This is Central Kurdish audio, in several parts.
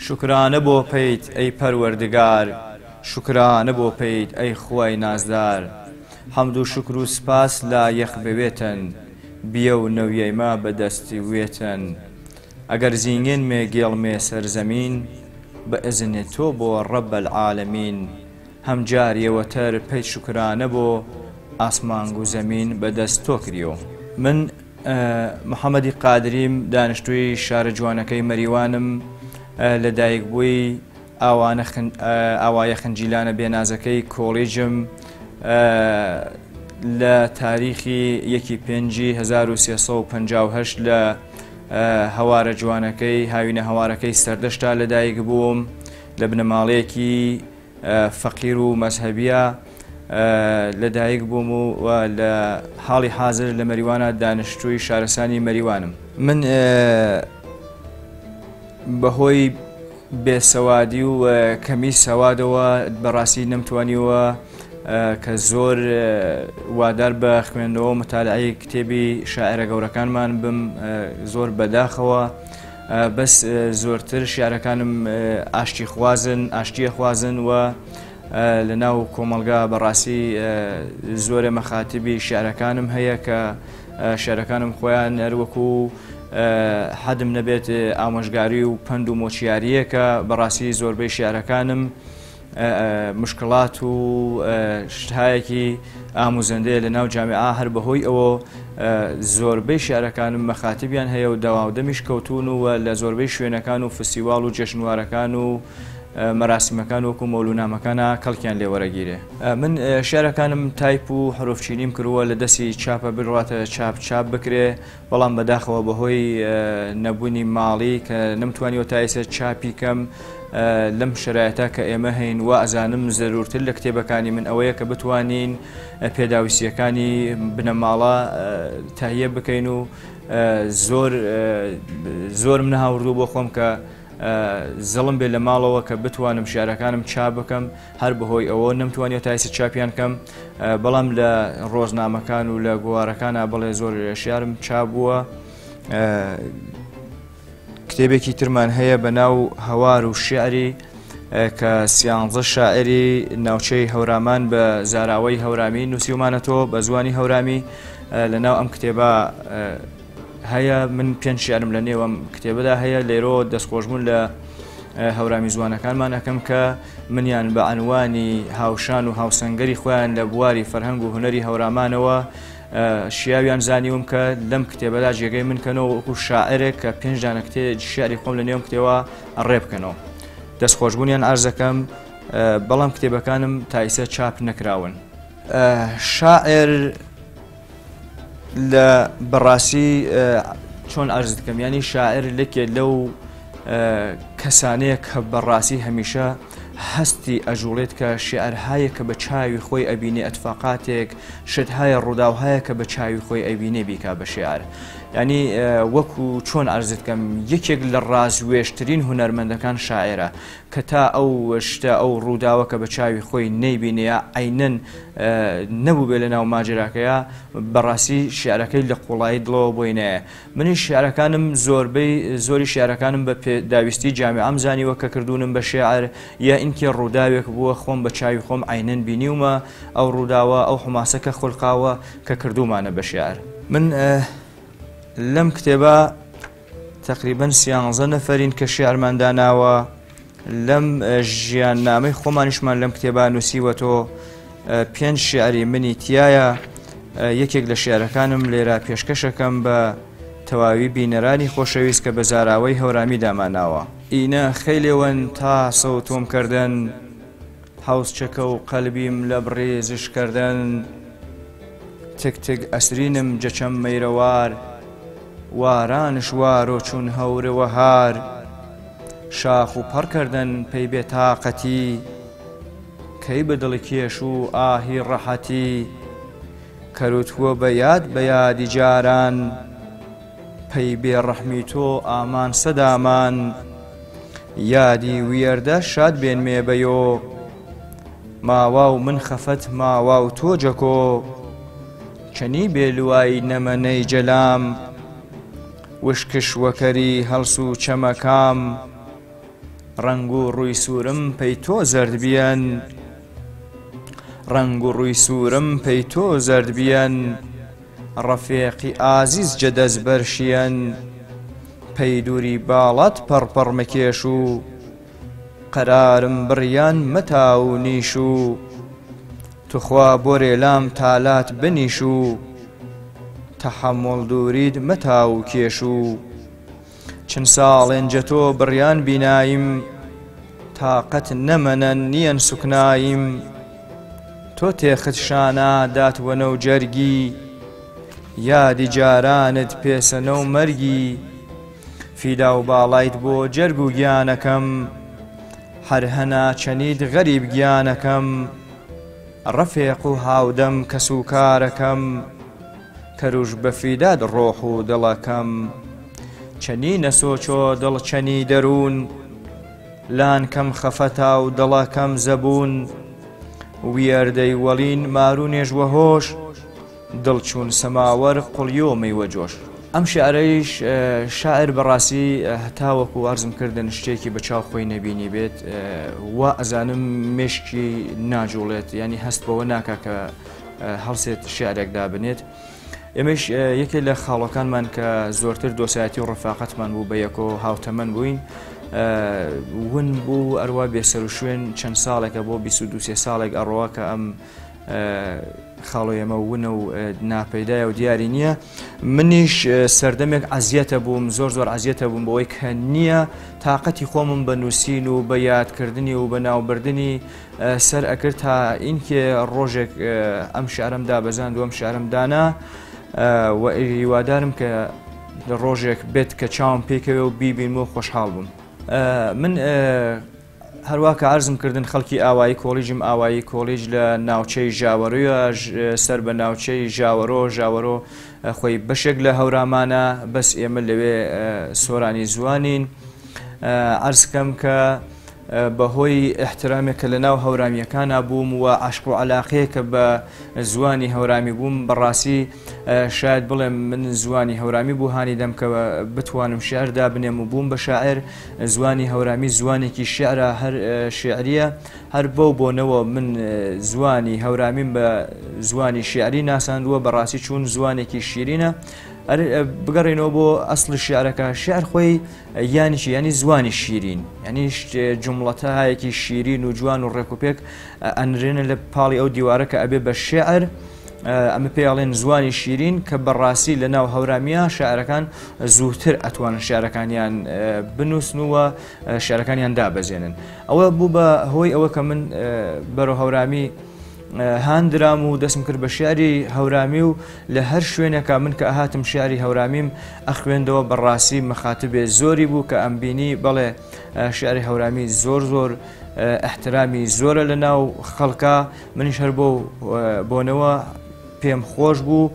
شوکرانە بۆ پێیت ئەی پەروەردگار، شوکرانە بۆ پێیت ئەی خوای نازدار. حەمد و شوکر و سپاس لایەق بوێتن، بیە و نەویەیمە بە دەستی وێتن. ئەگەر زینگێنمێ گێڵمێ سەر زەمین، بە ئزنێ تۆ بۆ رب العالمین. هەم جاریەوەتەر پێیت شوکرانە بۆ، ئاسمانگ و زەمین بە دەست تۆ کریۆ. من محەمەدی قادریم، دانیشتووی شارە جوانەکەی مەریوانم، لە دایکبووی ئاوایە خنجیلانە بێنازەکەی کۆڵیجم، لە تاریخی یەکی پێنجی 1358 لە هەوارە جوانەکەی هاوینە هەوارەکەی سەردەشتا لەدایک بووم، لە بنەماڵەیەکی فەقیر و مەزهەبیە لە دایک بووم و لە حاڵی حازر لە مەریوانە دانیشتووی شارستانی مەریوانم. من بەهۆی بێسەوادی و کەمی سەوادەوە بەڕاستی نەمتوانیوە کە زۆر وادار بە خوێندنەوە متالعەی کتێبی شاعرە گەورەکانمان بم، زۆر بەداخەوە. بەس زۆرتر شیعرەکانم ئاشتی خوازن، ئاشتیە خوازن و لە ناو کۆمەڵگا بەڕاستی زۆرێ مەخاتبی شیعرەکانم هەیە کە شیعرەکانم خۆیان هەروەکو حەدم نەبێت ئامۆژگاری و پەند و مۆچیاریەکە. بەڕاستی زۆربەی شیعرەکانم مشکڵات و شتهایەکی ئاموزەندەیە لە ناو جامیعە، هەر بەهۆی ئەوە زۆربەی شیعرەکانم مەخاتبیان هەیە و دەواودەمیش کەوتوون و لە زۆربەی شوێنەکان و فستیواڵ و جەژنوارەکان و مەراسیمەکان وەکو مەولوونامەکانە کەڵکیان لێ وەرەگیرێ. من شیعرەکانم تایپ و حروفچینیم کردووە، لە دەستی چاپە بڕواتە چاپ چاپ بکرێ، بەڵام بەداخەوە بەهۆی نەبوونی ماڵی کە نەمتوانیوە تا ئێستا چاپی کەم. لەم شەرایەتە کە ئێمە هەین وا ئەزانم زەرورتر لە کتێبەکانی من ئەوەیە کە بتوانین پێداویستیەکانی بنەماڵە تەهیە بکەین و زۆر زۆرم نەهاوردوو بۆ خۆم کە زەڵم بێ لە ماڵەوە کە بتوانم شارەکانم چاپ بکەم، هەر بەهۆی ئەوە نەمتوانیوە تا ئێستا چاپیان کەم، بەڵام لە ڕۆژنامەکان و لە گۆوارەکانە بەڵێ زۆر شیعرم چاپ بووە. کتێبێکی ترمان هەیە بە ناو هەوار و شیعری کە سیانزە شاعری ناوچەی هەورامان بە زاراوەی هەورامی نووسیومانەتەوە بە زوانی هەورامی. لە ناو ئەم کتێبە هەیە من پێنج شیعرم لە نێوەم کتێبەدا هەیە. لێرەوە دەستخۆشبوون لە هەورامی زوانەکانمان ئەەکەم کە منیان بە ئەنوانی هاوشان و هاوسەنگەری خۆیان لە بواری فەرهەنگ و هونەری هەورامانەوە شیاویان زانیوم کە لەم کتێبەدا جێگەی من کەنەوە وەکو شاعرێک کە پێنج دانە کتێب شیعری خۆم لە نێوم کتێوە ڕێ بکەنەوە. دەستخۆشبوونیان عەرزەکەم، بەڵام کتێبەکانم تا ئیسە چاپ نەکراون. شاعر لە بەڕاستی چۆن عەرز دەکەم، یانی شاعر لەکێ لەو کەسانەیە کە بەڕاستی هەمیشە هەستی ئەجوڵێت کە شیعرهایە کە بە چاوی خۆی ئەبینێ، ئەتفاقاتێک شتهایە ڕووداوهایە کە بە چاوی خۆی ئەبینێ بیکا بە شیعر. ینی وەکو چۆن عەرزت کەم، یەکێک لە ڕازوێژترین هونەرمەندەکان شاعرە کە تا ئەو شتە ئەو ڕووداوە کە بە چاوی خۆی نەیبینێ عەینەن نەبووبێ لە ناو ماجراکەیە، بەڕاستی شیعرەکەی لە قوڵایی دڵەوە بۆی نایە. منیش شیعرەکانم زۆربەی زۆری شیعرەکانم بە پێداویستی جامیعەم زانیوە کە کردوونم بە شیعر، یا ئینکێ ڕووداوێک بووە خۆم بە چاوی خۆم عەینەن بینیومە ئەو ڕووداوە ئەو حوماسە کە خولقاوە کە کردوومانە بە شیعر. من لەم کتێبە تەقریبەن سیانزە نەفەرین کە شیعرمان داناوە، لەم ژیاننامەی خۆمانیشمان لەم کتێبە نووسیوەتەوە، پێنج شیعری منی تایە. یەکێک لە شیعرەکانم لێرە پێشکەشەکەم بە تەواوی بینەرانی خۆشەویست کە بە زاراوەی هەورامی داماناوە. ئینە خەیلێوەن تا سەوتۆم کردن، حەوز چەکە و قەلبیم لە بڕیزش کردن، تک تک ئەسرینم جەچەم مەیرەوار، وارانش وارۆ چون هەور وەهار، شاخ و پەڕ کردن پەی بێ تاقەتی، کەی بە دڵ کێش و ئاهی ڕەحەتی، کەروتووە بە یاد بە یادی جاران، پەی بێ ڕەحمی تۆ ئامان سەدامان، یادی ویەردە شاد بێنمێ بەیۆ، ماوا و من خەفەت ماوا و تۆ جەکۆ، چەنی بێ لوای نەمەنەی جەلام، وشکش وەکەری هەڵس و چەمەکام. ڕەنگ و ڕووی سوورم پەی تۆ زەرد بیەن. ڕەنگ و ڕووی سوورم پەی تۆ زەرد بیەن. ڕەفیقی ئازیز جە دەس بەر شیەن. پەی دووری باڵات پەڕ پەڕ مەکێش و. قەرارم بڕیان مەتا و نیش و. توخوا بۆرێ لام تالات بنیش و. تەحەموڵ دووریت مەتا و کێش و. چن ساڵێن جە تۆ بڕیان بیناییم. تاقەت نەمەنەن نیەن سوکناییم. تۆ تێخت شانە دات وەنەو جەرگی. یادی جارانت پێسەنەو مەرگی. فیدا و باڵایت بۆ جەرگ و گیانەکەم. هەر هەنا چەنیت غەریب گیانەکەم. ڕەفێق و هاودەم کەس و کارەکەم. کەروش بە فیدات ڕۆح و دڵەکەم. چەنی نەسۆچۆ دڵ چەنی دەروون. لانکەم خەفەتا و دڵەکەم زەبوون. ویەردەی وەڵین مارونێش وە هۆش. دڵ چوون سەماوەر قوڵیۆ مەی وە جۆش. ئەم شیعرەیش شاعیر بەڕاستی هەتاوەکو عەرزم کردن شتێکی بە چاو خۆی نەبینی بێت وا ئەزانم مێشکی ناجوڵێت ینی هەست بەوە ناکا کە هەڵسێت شیعرێک دابنێت. ئێمەش یەکێ لە خاڵەکانمان کە زۆرتر دۆسایەتی و ڕفاقەتمان بوو بە یەکۆ هاوتەمەن بووین ون بوو ئەروا بێسەر و شوێن چەند ساڵێکە بۆ 22 ساڵێک ئەڕۆوە کە ئەم خاڵۆی ئێمە ونە و ناپەیدایە و دیاری نییە منیش سەردەمێک عەزیەتە بووم زۆر زۆر عەزیەتە بووم بەوەی کە نییە تااقەتی خۆمم بە نووسین و بە یادکردنی و بە ناوبردننی سەر ئەکرد تا ئینکێ ڕۆژێک ئەم شعرم دابەزاند و ئەم شعرم دانا و هیوادارم کە لە ڕۆژێک بێت کە چاوم پێکەوێ و بیبینم و خۆشحاڵ بووم من هەروا کە عەرزم کردن خەڵکی ئاوایی کۆڵیجم، ئاوایی کۆڵیج لە ناوچەی ژاوەرۆیە، سەر بە ناوچەی ژاوەرۆ، ژاوەرۆ خۆی بەشێک لە هەورامانە، بەس ئێمە لەوێ سۆرانی زوانین. عەرز کەم کە بەهۆی ئیحترامێک کە لە ناو هەورامییەکانا بووم و عەشق و عەلاقەیەک کە بە زوانی هەورامی بووم، بەڕاستی شایەد بڵێم من زوانی هەورامی بوو هانی دەم کە بتوانم شیعر دابنێم و بووم بە شاعیر. زوانی هەورامی زوانێکی شیعرە هەر شیعریە هەر بەو بۆنەوە من زوانی هەورامیم بە زوانی شیعری ناساندووە بەڕاستی چوون زوانێکی شیرینە بگەڕێنەوە بۆ ئەسڵی شیعرەکە شیعر خۆی یانیشی ینی زوانی شیرین ینی جومڵەتەهایەکی شیرین و جوان و ڕێکوپێک ئەنرێنە لە پاڵی ئەو دیوارە کە ئەبێ بە شیعر ئەمە پێی ئەڵێن زوانی شیرین کە بەڕاستی لە ناو هەورامیە شاعرەکان زووتر ئەتوانن شعرەکانیان بنووسن و شعرەکانیان دابەزێنن ئەوە بوو بە هۆی ئەوە کە من بەرەو هەورامی هاندرام و دەستم کرد بە شعری هەورامی و لە هەر شوێنێکا من کە ئەهاتم شعری هەورامیم ئەخوێندەوە بەڕاستی مەخاتبێ زۆری بوو کە ئەمبینی بەڵێ شعری هەورامی زۆر زۆر ئەحترامی زۆرە لە ناو خەڵکا منیش هەر بۆ بۆنەوە پێم خۆش بوو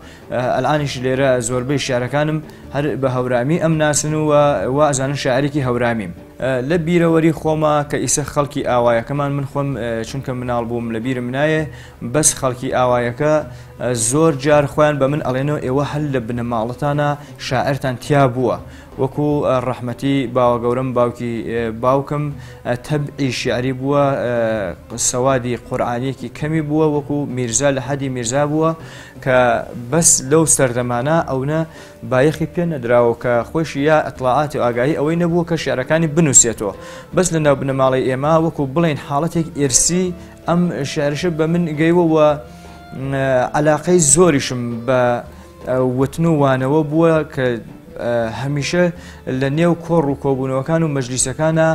ئەلانیش لێرە زۆربەی شعرەکانم هەر بە هەورامی ئەم ناسن و وا ئەزانن شاعرێکی هەورامیم لە بیرەوەری خۆما کە ئیسە خەڵکی ئاوایەکەمان من خۆم چونکە مناڵ بووم لە بیرم نایێ بەس خەڵکی ئاوایەکە زۆر جار خۆیان بە من ئەڵێنەوە ئێوە هەر لە بنەماڵەتانە شاعرتان تیا بووە وەکو ڕەحمەتی باوەگەورەم باوکی باوکم تەبعی شیعری بووە سەوادی قورئانیەکی کەمی بووە وەکو میرزا لە حەدی میرزا بووە کە بەس لەو سەردەمانە ئەونە بایەخی پێ نەدراوە کە خۆشی یا ئەتڵاعاتی و ئاگاهی ئەوەی نەبووە کە شیعرەکانی بنووسێتەوە بەس لە ناو بنەماڵەی ئێمە وەکو بڵێن حاڵەتێک ئیرسی ئەم شیعرشە بە من گەیوە و عەلاقەی زۆریشم بە وتن و وانەوە بووە کە هەمیشە لە نێو کۆڕ و کۆبوونەوەکان و مەجلیسەکانە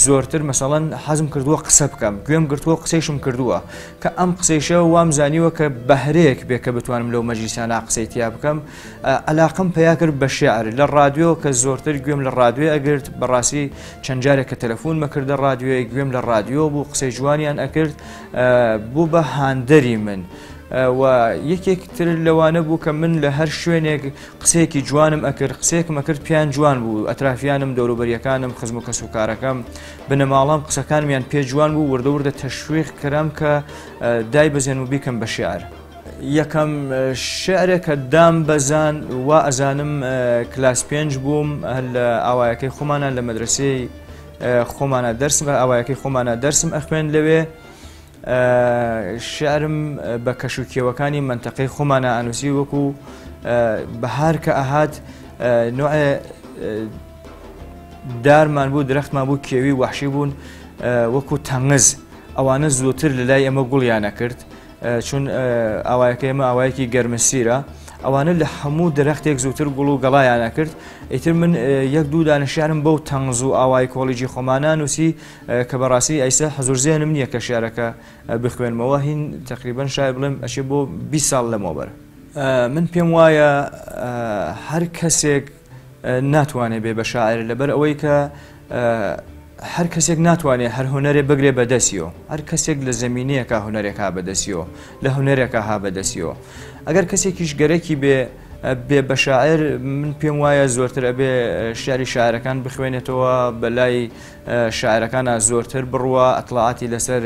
زۆرتر مەسەڵەن حەزم کردووە قسە بکەم گوێم گرتووە قسەیشم کردووە کە ئەم قسەیشە وام زانیوە کە بەهرەیەک بێ کە بتوانم لەو مەجلیسانە قسەی تیا بکەم علاقم پیا کرد بە شعر لە ڕادیۆ کە زۆرتر گوێم لە ڕادیۆ ئەگرت بەڕاستی چەند جارێک کە تەلەفۆن مەکردە ڕادیۆی گوێم لە ڕادیۆ بوو قسەی جوانیان ئەکرد بوو بە هاندەری من. و یەکێک تر لەوانە بوو کە من لە هەر شوێنێک قسەیەکی جوانم ئەکرد قسەیەکم ئەکرد پێیان جوان بوو ئەترافیانم دەوروبەریەکانم خزم و کەس و کارەکەم بنەماڵەم قسەکانمیان پێ جوان بوو وردە وردە تەشویق کرام کە دای بەزێن و بیکەم بە شعر. یەکەم شعرێک کە دام بەزان وا ئەزانم کلاس پێنج بووم هەر لە ئاوایەکەی خۆمانە لە مەدرسەی خۆمانە دەرسم ئاوایەکەی خۆمانە دەرسم ئەخوێن لەوێ شعرم بە کەش و کێوەکانی مەنتەقەی خۆمانە ئەنووسی وەکو بەهار کە ئەهات نوعێ دارمان بوو درەختمان بوو کێوی وەحشی بوون وەکو تەنگز ئەوانە زووتر لە لای ئێمە گوڵیانە کرد چون ئاوایەکە ئێمە ئاوایەکی گەرمسیرە ئەوانە لە هەموو درەختێک زووتر گوڵ و گەڵایانە کرد ئیتر من یەک دوو دانە شیعرم بەو تەنگز و ئاوای کۆڵیجی خۆمانە نووسی کە بەڕاستی ئەیسا حزور زێنم نییە کە شیعرەکە بخوێنمەوە هین تقریبا شاید بڵێم ئەشێ بۆ 20 ساڵ لەمەوبەر. من پێم وایە هەر کەسێک ناتوانێ بێ بە شاعر لەبەر ئەوەی کە هەر کەسێک ناتوانێت هەر هونەرێ بگرێ بەدەستیەوە هەر کەسێک لە زمینەیەکە هونەرێکا بەدەستیەوە لە هونەرێکە ها بەدەستیەوە ئەگەر کەسێکیش گەرەکی بێ بێ بە شاعر من پێم وایە زۆرتر ئەبێ شعری شاعرەکان بخوێنێتەوە بەلای شاعرەکانا زۆرتر بڕوا ئەتڵاعاتی لەسەر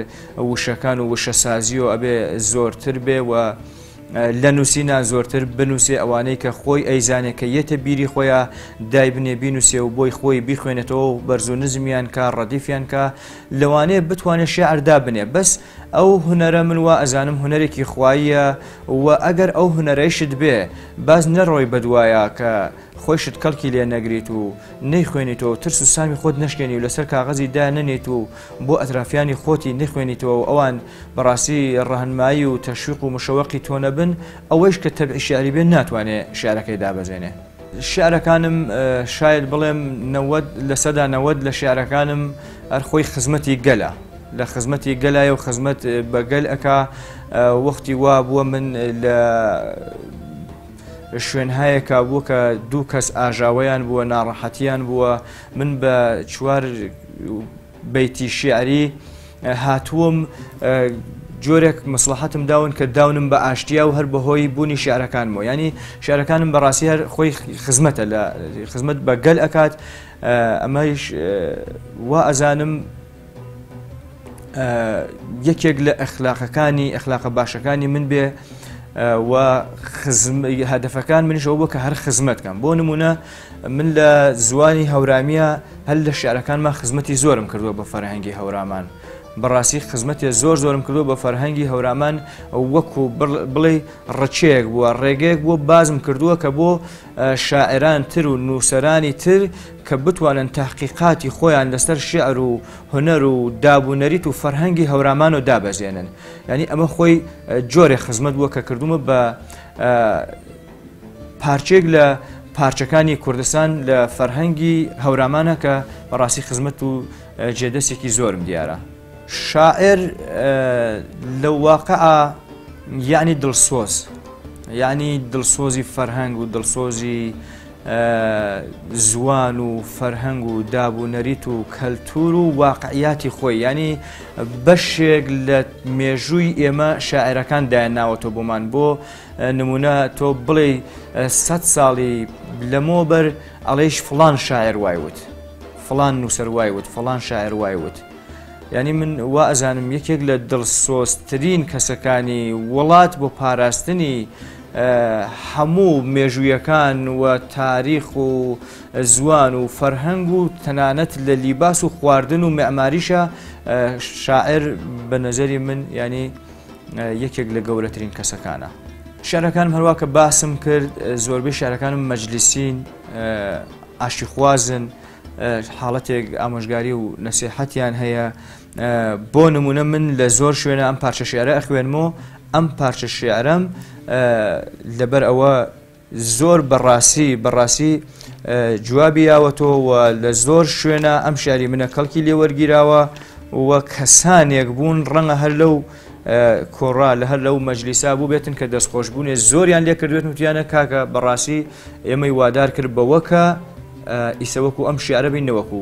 وشەکان و وشەسازیەوە ئەبێ زۆرتر بێ و لە نووسینا زۆرتر بنووسێ ئەوانەی کە خۆی ئەیزانێ کە یەتە بیری خۆیان دایبنێ بینووسێ و بۆی خۆی بیخوێنێتەوە و بەرز و نزمیان کا ڕەدیفیان کا لەوانەیە بتوانێت شعر دابنێ بەس ئەو هونەرە من وا ئەزانم هونەرێکی خواییە و ئەگەر ئەو هونەرەیشت بێ باز نەڕۆی بەدوایا کە خۆیشت کەڵکی لێ نەگریت و نەیخوێنیتەوە و ترس و سامی خۆت نەشکێنی و لەسەر کاغەزی دانەنێیت و بۆ ئەترافیانی خۆتی نەخوێنیتەوە و ئەوان بەڕاستی ڕەهنمایی و تەشویق و مشەوەقی تۆ نەبن، ئەوەیش کە تەبعی شیعری بێ ناتوانێ شیعرەکەی دابەزێنێ. شیعرەکانم شاید بڵێم 90% لە شیعرەکانم هەر خۆی خزمەتی گەلە. لە خزمەتی گەلایە و خزمەت بە گەل ئەکا، وەختی وا بووە من لە شوێنهایەکا بووە کە دوو کەس ئاژاوەیان بووە، ناڕەحەتیان بووە، من بە چوار بەیتی شیعری هاتووم جۆرێک مسڵەحەتم داون کە داونم بە ئاشتیا و هەر بەهۆی بوونی شیعرەکانمەوە یانی شیعرەکانم بەڕاستی هەر خۆی خزمەتە لە خزمەت بە گەل ئەکات ئەمەیش وا ئەزانم یەکێک لە ئەخلاقەکانی ئەخلاقە باشەکانی من بێ و هەدەفەکان منیش ئەوە بووە کە هەر خزمەت کەم بۆ نمونە من لە زوانی هەورامیە هەر لە شعرەکانما خزمەتی زۆرم کردووە بە فەرهەنگی هەورامان بەڕاستی خزمەتێ زۆر زۆرم کردووە بە فەرهەنگی هەورامان وەکو بڵێ ڕچەیەک بووە ڕێگەیەک بووە بازم کردووە کە بۆ شاعران تر و نووسەرانی تر کە بتوانن تحقیقاتی خۆیان لەسەر شعر و هونەر و داب و نەریت و فەرهەنگی هەورامانەوە دابەزێنن یعنی ئەمە خۆی جۆرێ خزمەت بووە کە کردومە بە پارچێک لە پارچەکانی کوردستان لە فەرهەنگی هەورامانە کە بەڕاستی خزمەت و جێدەستێکی زۆرم دیارە. شاعر لە واقعا یعنی دڵسۆز یعنی دڵسۆزی فەرهەنگ و دڵسۆزی زوان و فەرهەنگ و داب و نەریت و کەلتور و واقعیاتی خۆی یعنی بەشێک لە مێژووی ئێمە شاعرەکان دایانناوەتەوە بۆمان بۆ نمونە تۆ بڵێی سەد ساڵی لەمەوبەر ئەڵێیش فڵان شاعر وای وت فڵان نووسەر وای وت فڵان شاعر وای وت یعنی من وا ئەزانم یەکێک لە دڵسۆزترین کەسەکانی وڵات بۆ پاراستنی هەموو مێژوویەکان و تاریخ و زوان و فەرهەنگ و تەنانەت لە لیباس و خواردن و معماریشە شاعر بە نظری من ینی یەکێک لە گەورەترین کەسەکانە. شعرەکانم هەروا کە باسم کرد زۆربەی شعرەکانم مەجلیسین ئاشتیخوازن حاڵەتێک ئامۆژگاری و نەسیحەتیان هەیە بۆ نمونە من لە زۆر شوێنە ئەم پارچە شعرە ئەخوێنمەوە ئەم پارچە شعرەم لەبەر ئەوە زۆر بەڕاستی بەڕاستی جوابی یاوەتەوە و لە زۆر شوێنە ئەم شاری منە کەڵکی لێ وەرگیراوە و کەسانێک بوون ڕەنگە هەر لەو کۆڕا لە هەر لەو مەجلیسا بوو بێتن کە دەستخۆشببوونێ زۆریان لێ کردوێت وتیانە کاکە بەڕاستی ئێمەی وادار کرد بەوە کە ئیسە وەکو ئەم شعرە بین نەوەکو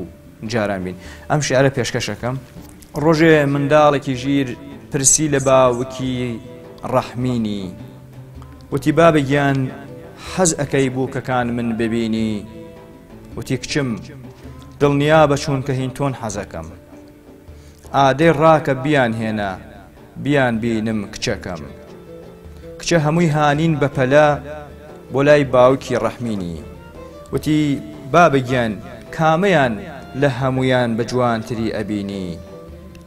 جاران بین ئەم شعرە پێشکەشەکەم ڕۆژێ منداڵێکی ژیر پرسی لە باوکی ڕەحمینی وتی بابە گیان حەز ئەکەی بووکەکان من ببینی؟ وتی کچم دڵنیابە چوونکە هین تۆن حەزەکەم. ئادەی ڕاکە بیان هێنە بیان بینم کچەکەم. کچە هەمووی هانین بە پەلە بۆ لای باوکی ڕەحمینی. وتی بابە گیان کامەیان لە هەموویان بە جوانتری ئەبینی؟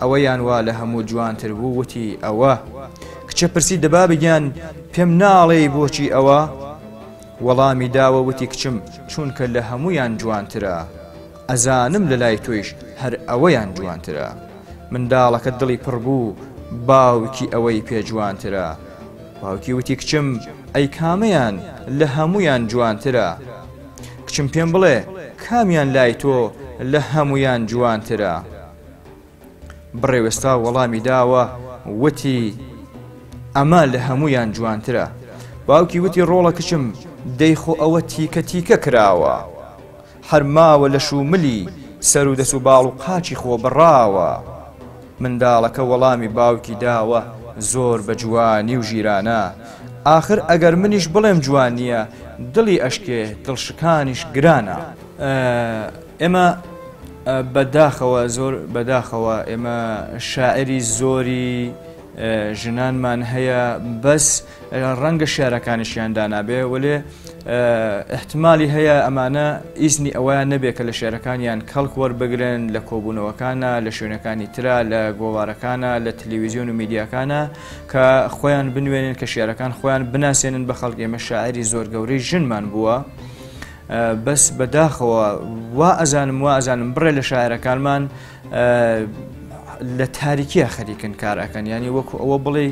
ئەوەیان وا لە هەموو جوانتر بوو وتی ئەوە. کچە پرسی دە بابە گیان پێم ناڵێی بۆچی ئەوە؟ وەڵامی داوە وتی کچم چونکە لە هەموویان جوانترە. ئەزانم لە لای تۆیش هەر ئەوەیان جوانترە. منداڵەکە دڵی پڕ بوو باوکی ئەوەی پێ جوانترە. باوکی وتی کچم ئەی کامەیان لە هەموویان جوانترە؟ کچم پێم بڵێ کامیان لای تۆ لە هەموویان جوانترە؟ بڕێ وێستا وەڵامی داوە وتی ئەمە لە هەموویان جوانترە. باوکی وتی ڕۆڵە کچم دەی خۆ ئەوە تیکە تیکە کراوە. هەر ماوە لەش و ملی سەر و دەس و باڵ و قاچی خۆ بڕاوە. منداڵەکە وەڵامی باوکی داوە زۆر بە جوانی و ژیرانە. ئاخر ئەگەر منیش بڵێم جوان نییە دڵی ئەشکێ دڵ شکانیش گرانە. ئێمە بە داخەوە زۆر بە داخەوە ئێمە شاعری زۆری ژنانمان هەیە بەس ڕەنگە شعرەکانیشیان دانابێ وەلێ احتمالی هەیە ئەمانە ئیزنی ئەوەیان نەبێ کە لە شعرەکانیان کەڵک وەربگرن لە کۆبوونەوەکانە لە شوێنەکانی ترا لە گۆوارەکانە لە تەلەویزیۆن و میدیاکانە کە خۆیان بنوێنن کە شعرەکان خۆیان بناسێنن بە خەڵک ئێمە شاعری زۆر گەورەی ژنمان بووە بەس بەداخەوە وا ئەزانم وا ئەزانم بڕێ لە شاعرەکانمان لە تاریکیە خەریکن کار ئەکەن ینی وەکو ئەوە بڵێ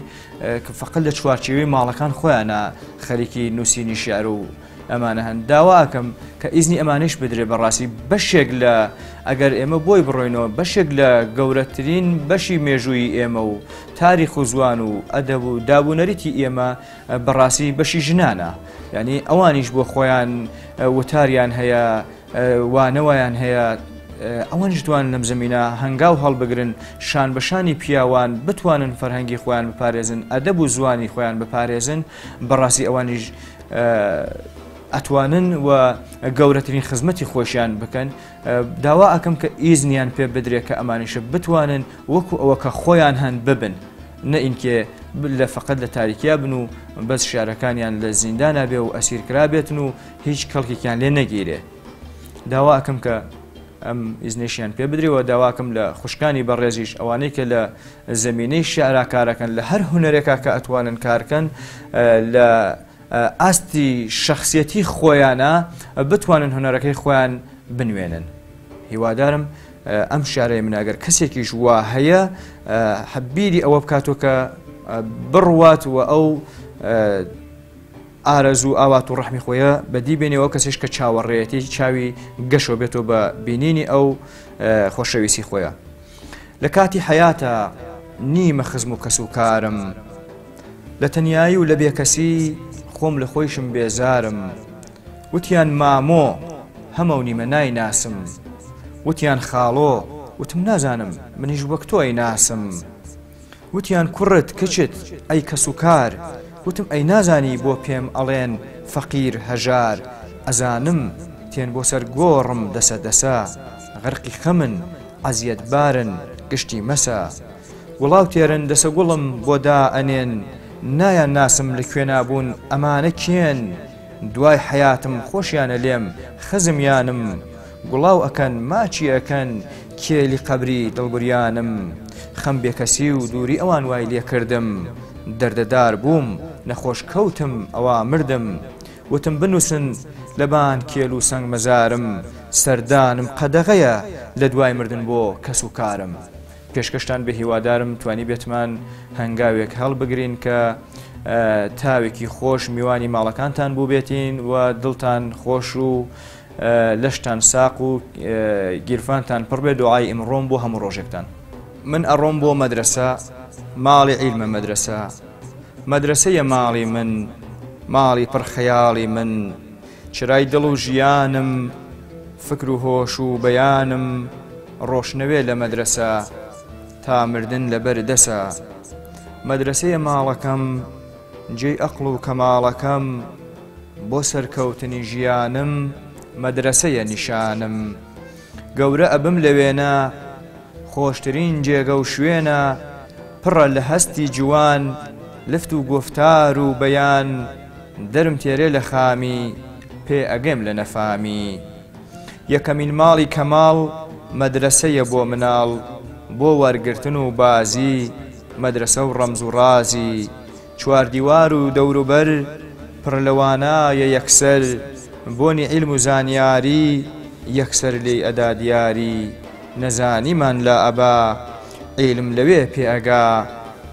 کە فقط لە چوارچێوەی ماڵەکان خۆیانە خەریکی نووسینی شعر و ئەمانە هەن داواکەم کە ئیزنی ئەمانش بدرێ بەڕاستی بەشێک لە ئەگەر ئێمە بۆی بڕۆینەوە بەشێک لە گەورەترین بەشی مێژووی ئێمە و تاریخ و زوان و ئەدەب و دابوونەریتی ئێمە بەڕاستی بەشی ژنانە یعنی ئەوانیش بۆ خۆیان وتاریان هەیە وانەوەیان هەیە ئەوانیش توان لەم زمینە هەنگاو هەڵبگرن شان بە شانی پیاوان بتوانن فەرهەنگی خۆیان بپارێزن ئەدەب و زوانی خۆیان بپارێزن بەڕاستی ئەوانیش ئەتوانن و گەورەترین خزمەتی خۆشیان بکەن داوا ئەکەم کە ئیزنیان پێ بدرێت کە ئەمانیشە بتوانن وەکو ئەوە کە خۆیان هەن ببن نە ئینکێ لە فقط لە تاریکیا بن و بەس شارەکانیان لە زیندانا بێ و ئەسیر کرابێتن و هیچ کەڵکێکیان لێ نەگیرێ داوا ئەکەم کە ئەم ئیزنیشیان پێ بدرێ و داواکەم لە خوشکانی بەڕێزیش ئەوانەی کە لە زمینەی شعرا کارەکەن لە هەر هونەرێکا کە ئەتوانن کارکەن لە ئاستی شخصیەتی خۆیانە بتوانن هونەرەکەی خۆیان بنوێنن هیوادارم ئەم شارەی من ئەگەر کەسێکیش وا هەیە حەبیری ئەوە بکاتەوە کە بڕوات و ئەو ئارەزوو ئاوات و ڕەحمی خۆیە بەدی بێنێ و ئەو کەسێش کە چاوەڕێیەتی چاوی گەشەوە بێتەوە بە بینینی ئەو خۆشەویستی خۆیە. لە کاتی حەیاتا نیمە خزم و کەس و کارم لە تەنیایی و لە بێکەسی خۆم لە خۆیشم بێزارم وتیان مامۆ هەمە و نیمە نایناسم وتیان خاڵۆ وتم نازانم منیش وەک تۆ ئەیناسم وتیان کوڕت کچت ئەی کەسوکار وتم ئەی نازانی بۆ پێم ئەڵێن فەقیر هەژار ئەزانم تێن بۆ سەر گۆڕم دەسە دەسە غەرقی خەمن عەزیەت بارن گشتی مەسە گوڵاو تێرن دەسە گوڵم بۆ دا ئەنێن نایان ناسم لە کوێنا بوون ئەمانە کێن دوای حەیاتم خۆشیانە لێم خزم یانم گوڵاو ئەکەن ماچی ئەکەن کێلی قەبری دڵبریانم خەم بێکەسی و دووری ئەوان وای لێکردم دەردەدار بووم نەخۆش کەوتم ئەوا مردم وتم بنووسن لەبان کێل و سەنگ مەزارم سەردانم قەدەغەیە لە دوای مردن بۆ کەس و کارم. پێشکەشتان بێ هیوادارم توانیبێتمان هەنگاوێک هەڵبگرین کە تاوێکی خۆش میوانی ماڵەکانتان بووبێتین و دڵتان خۆش و لەشتان ساق و گیرفانتان پڕ بێ دوعای ئیمڕۆم بۆ هەموو ڕۆژێکتان. من ئەڕۆم بۆ مەدرەسە ماڵی عیلمە مەدرەسە مەدرەسەیە ماڵی من ماڵی پڕ خەیاڵی من چرای دڵ و ژیانم فکر و هۆش و بەیانم ڕۆشنەوێ لە مەدرەسە تا مردن لەبەر دەسە مەدرەسەیە ماڵەکەم جێی ئەقڵ و کەماڵەکەم بۆ سەرکەوتنی ژیانم مەدرەسەیە نیشانم گەورە ئەبم لە وێنە خۆشترین جێگە و شوێنە پڕە لە هەستی جوان لفت و گوفتار و بەیان دەرم تێرێ لە خامی پێ ئەگەم لە نەفامی یەکەمین ماڵی کەماڵ. مەدرەسەیە بۆ مناڵ بۆ وەرگرتن و بازی مەدرەسە و ڕەمز و ڕازی چواردیوار و دەوروبەر پڕ لە وانایە یەکسەر بۆنی عیلم و زانیاری یەکسەر لێی ئەدا دیاری نەزانیمان لا ئەبا عیلم لەوێ پێ ئەگا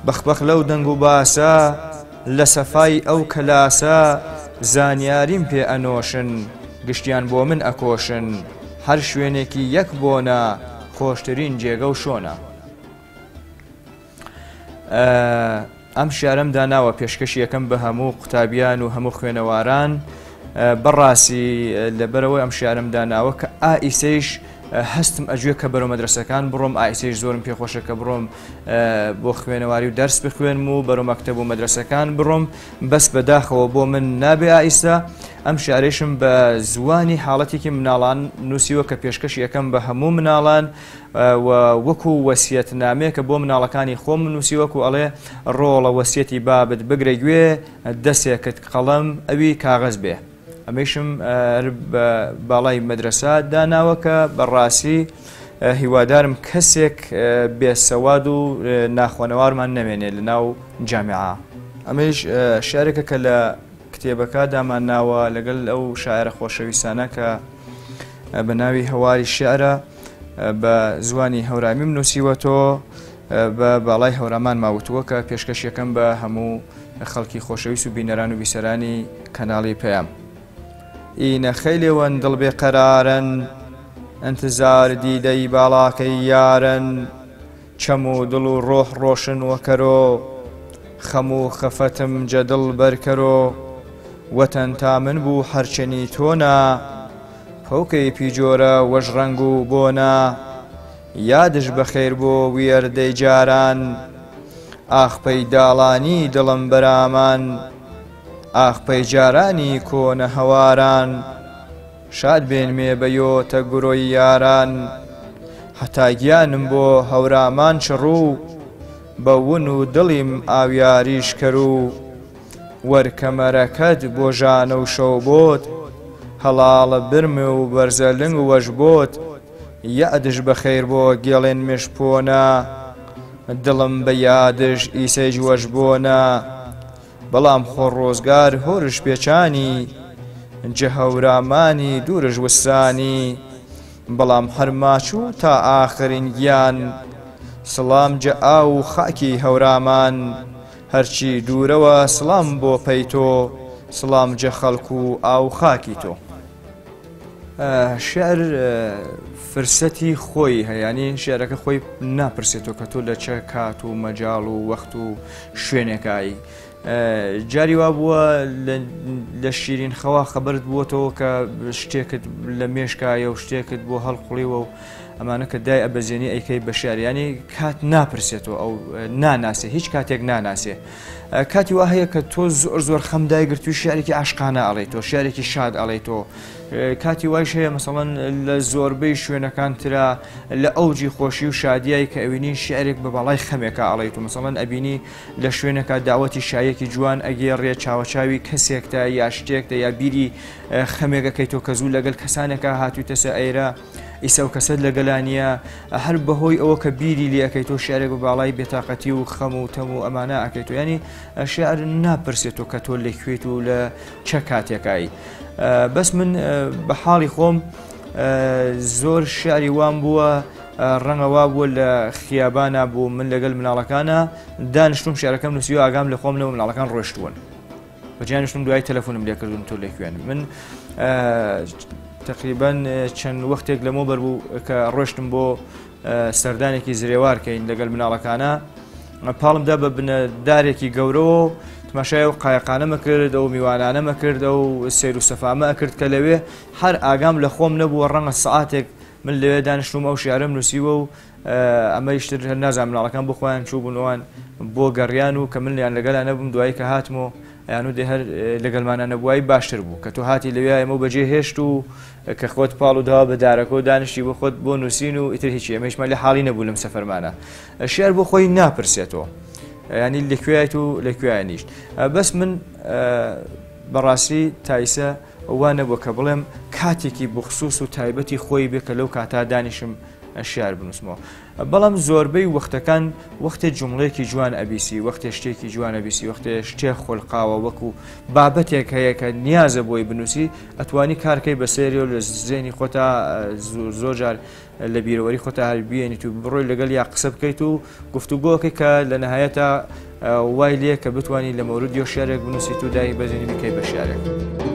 بەخ بەخ لەو دەنگ و باسە لە سەفای ئەو کەلاسە زانیاریم پێ ئەنۆشن گشتیان بۆ من ئەکۆشن هەر شوێنێکی یەک بۆنە خۆشترین جێگە و شۆنە. ئەم شیعرەم داناوە پێشکەشی یەکەم بە هەموو قوتابیان و هەموو خوێنەواران بەڕاستی لەبەرەوەی ئەم شیعرەم داناوە کە ئا ئیسەیش هەستم ئەجوێ کە بەرەو مەدرسەکان بڕۆم ئایسەیش زۆرم پێخۆشە کە بڕۆم بۆ خوێنەواری و دەرس بخوێنم و بەرەو مەکتەب و مەدرسەکان بڕۆم بەس بەداخەوە بۆ من نابێ ئایستا ئەم شارێشم بە زوانی حاڵەتێکی مناڵان نووسیوە کە پێشکەشی یەکەم بە هەموو مناڵان و وەکو وەسیەت نامەیەکە بۆ مناڵەکانی خۆم نووسی وەکو ئەڵێ ڕۆڵە وەسیەتی بابت بگرە گوێ دەسێکت قەڵەم ئەوی کاغەز بێ ئەمەیشم بە باڵای مەدرەسە داناوە کە بەڕاستی هیوادارم کەسێک بێسەواد و ناخوەنەوارمان نەمێنێ لە ناو جامیعە. ئەمەیش شعرێکە کە لە کتێبەکە دامان ناوە لەگەل ئەو شاعرە خۆشەویستانە کە بە ناوی هەواری شعرە بە زوانی هەورامیم نووسیوەتۆ بە باڵای هەورامان ماوتووە کە پێشکەش یەکەم بە هەموو خەڵکی خۆشەویست و بینەران و بیسەرانی کەناڵی پەیام. ئینە خەیلێ وەن دڵ بێ قەرارن ئنتزار دیدەی باڵاکەی یارن چەم و دڵ و ڕۆح ڕۆشن وەکەرۆ خەم و خەفەتم جە دڵ بەرکەرۆ وەتەن تا من بوو هەرچەنی تۆ نا پەوکەی پیجۆرە وەش ڕەنگ و بۆنە یادش بەخێر بۆ ویەردەی جاران ئاخ پەی داڵانی دڵم بەرامان ئاخ پەی جارانی کۆنە هەواران شاد بێنمێ بە یۆتە گرۆی یاران هەتا گیانم بۆ هەورامان چڕوو بە ون و دڵیم ئاویاریش کەروو وەر کەمەرەکەت بۆ ژانە و شەو بۆت هەڵاڵە برمێ و بەرزە لنگ وەش بۆت یادش بەخەیر بۆ گێڵێن مش پۆنە دڵم بە یادش ئیسەیش وەش بۆنە بەڵام خۆ ڕۆزگار هۆرش پێچانی جە هەورامانی دوورش وسانی بەڵام هەر ماچوو تا ئاخرین گیان سڵام جە ئاو و خاکی هەورامان هەرچی دوورەوە سڵام بۆ پەی تۆ سڵام جە خەڵک و ئاو خاکی تۆ. شعر فرسەتی خۆی هەیە ینی شعرەکە خۆی ناپرسێتەوە کە تۆ لە چە کات و مەجاڵ و وەخت و شوێنێکایی جاری وا بووە لە شیرین خەوا خەبەرت بووەتەوە کە شتێکت لە مێشکایە و شتێکت بۆ هەڵقوڵیوە و ئەمانە کە دای ئەبەزێنی ئەیکەی بە شعر ینی کات ناپرسێتەوە ئەو ناناسێ هیچ کاتێک ناناسێ کاتی وا هەیە کە تۆ زۆر زۆر خەم دایگرتووی شعرێکی عاشقانە ئەڵێی تۆ شعرێکی شاد ئەڵێی تۆ کاتی وایش هەیە مەسەڵەن لە زۆربەی شوێنەکان ترا لە ئەوجی خۆشی و شادیای کە ئەوینی شعرێک بە باڵای خەمێکە ئەڵێیت و مەسەڵەن ئەبینی لە شوێنەکە داوەتی شایەکی جوان ئەگێڕێ چاوەچاوی کەسێکتە یا شتێکتە یا بیری خەمێکەکەی تۆ کە زوو لەگەل کەسانێکە هاتوویتەسە ئەیرە ئیسە و کەسەت لەگەلا نییە هەر بەهۆی ئەوە کە بیری لێ ئەەکەی تۆ شعرێک بە باڵای بێتاقەتی و خەم و تەم و ئەمانە ئەەکەیت و ینی شعر ناپرسێت تۆ کە تۆ لەکوێیت و لە چە کاتێکایی بەس من بە حاڵی خۆم زۆر شعری وام بووە ڕەنگە وا بووە لە خیابانە بوو من لەگەل مناڵەکانە دانیشتم شعرەکەم نووسی و ئاگام لە خۆم نەبوو مناڵەکان ڕۆشتوون بەجیانشتم دوای تەلەفۆنم لێکردون تۆ لەکوێن من تقریبا چەند وەختێک لەمە بەر بوو کە ڕۆشتم بۆ سەردانێکی زرێوار کەین لەگەل مناڵەکانە پاڵمدا بە بنە دارێکی گەورەوە تماشای و قایقانەمە کرد ئەو میوانانەمە کرد ئەو سیر و سەفامە ئەکرد کە لەوێ هەر ئاگام لە خۆم نەبووە ڕەنگە سعاتێک من لەوێ دانیشتوم ئەو شعرم نووسیوە و ئەمەیش تر هەر نازانم مناڵەکان بۆ خۆیان چووبوون ئەوان بۆ گەڕیان و کە من لیان لەگەلا نەبووم دوایی کە هاتمەوە ئەیان و دێ هەر لەگەلمانە نەبووای باشتر بوو کە تۆ هاتی لەوێ ئێمە و بەجێ هێشت و کە خۆت پاڵ و داوە بە دارەکە و دانیشتی بۆ خۆت بۆ نووسین و ئیتر هیچی ئێمەیشمان لێ حاڵی نەبوو لەم سەفەرمانە شعر بۆ خۆی ناپرسێتەوە ینی لەکوێیت و لەکوێیان نیشت بەس من بەڕاستی تایسە وا نەبووە کە بڵێم کاتێکی بخصوص و تایبەتی خۆی بێ کە لەو کاتا دانیشم. شیعر بنووسمەوە. بەڵام زۆربەی وەختەکان وەختێ جومڵەیەکی جوان ئەبیسی، وەختێ شتێکی جوان ئەبیسی، وەختێ شتێ خولقاوە وەکو بابەتێک هەیە کە نیازە بۆی بنووسی، ئەتوانی کارکەی بە سەیری و لە زێنی خۆتا زۆر جار لە بیرەوەری خۆتا هەلبیێنیت و بڕۆی لەگەڵ یا قسە بکەیت و گفتوگۆکەی کە لە نهایەتا وای لێ کە بتوانی لە مەورد یۆ شعرێک بنووسیت و دای بەزێنی بکەی بە شعرێک.